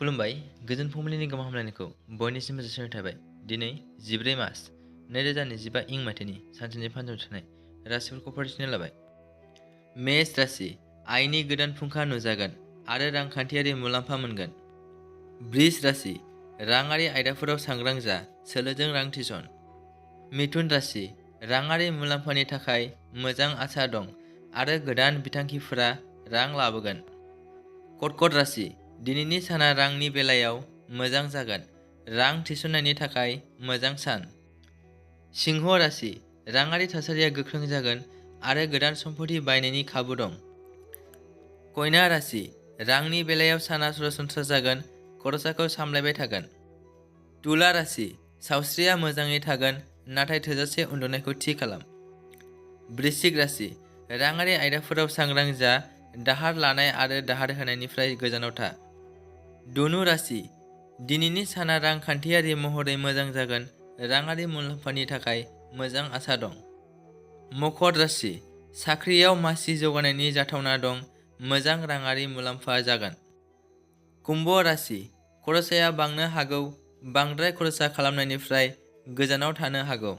खुलुमबाय गोजोन फुंबिलिनि गाहाम हामलायनायखौ बयनिसिमबो जासिहरनाय थाबाय। दिनै 14 मार्च 2025 इं मायथाइनि सानसेनि फान्जायाव थानाय राशिफोरखौ फरायथिनो लाबाय। मेष राशि आयनि गोदान फुंखा नुजागोन आरो रांखान्थियारि मुलाम्फा मोनगोन। बृष राशि राङारि आयदाफोराव सांग्रां जा, सोलोजों रां थिसन। मिथुन राशि राङारि मुलाम्फानि थाखाय मोजां आसा दं आरो गोदान बिथांखिफोरा रां लाबोगोन। कर्कट राशि दिनैनि साना रांनि बेलायाव मोजां जागोन, रां थिसननायनि थाखाय मोजां सान। सिंह राशि राङारि थासारिया गोख्रों जागोन आरो गोदान सम्पति बायनायनि खाबु दं। कन्या राशि रांनि बेलायाव साना सरासनस्रा जागोन, खरसाखौ सामलायबाय थागोन। तुला राशि सावस्रिया मोजाङै थागोन, नाथाय थोजासे उन्दुनायखौ थि खालाम। वृश्चिक राशि राङारि आयदाफोराव सांग्रां जा, दाहार लानाय आरो दाहार होनायनिफ्राय गोजानाव था। धनु राशि दिनैनि साना रांखान्थियारि महरै मोजां जागोन, राङारि मुलाम्फानि थाखाय मोजां आसा दं। मकर राशि साख्रियाव मासि जौगानायनि जाथावना दं, मोजां राङारि मुलाम्फा जागोन। कुम्भ राशि खरसाया बांनो हागौ, बांद्राय खरसा खालामनायनिफ्राय गोजानाव थानो हागौ।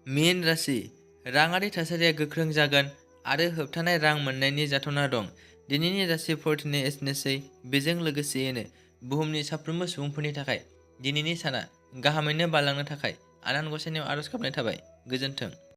मीन राशि राङारि थासारिया गोख्रों जागोन आरो होबथानाय रां मोन्नायनि जाथावना दं। दिनैनि राशि फरायथिनाया एसेनोसै। बेजों लोगोसेयैनो बुहुमनि साफ्रोमबो सुबुंफोरनि थाखाय दिनैनि साना गाहामैनो बारलांनो थाखाय आनान गसाइनियाव आरज गाबनाय थाबाय। गोजोन्थों।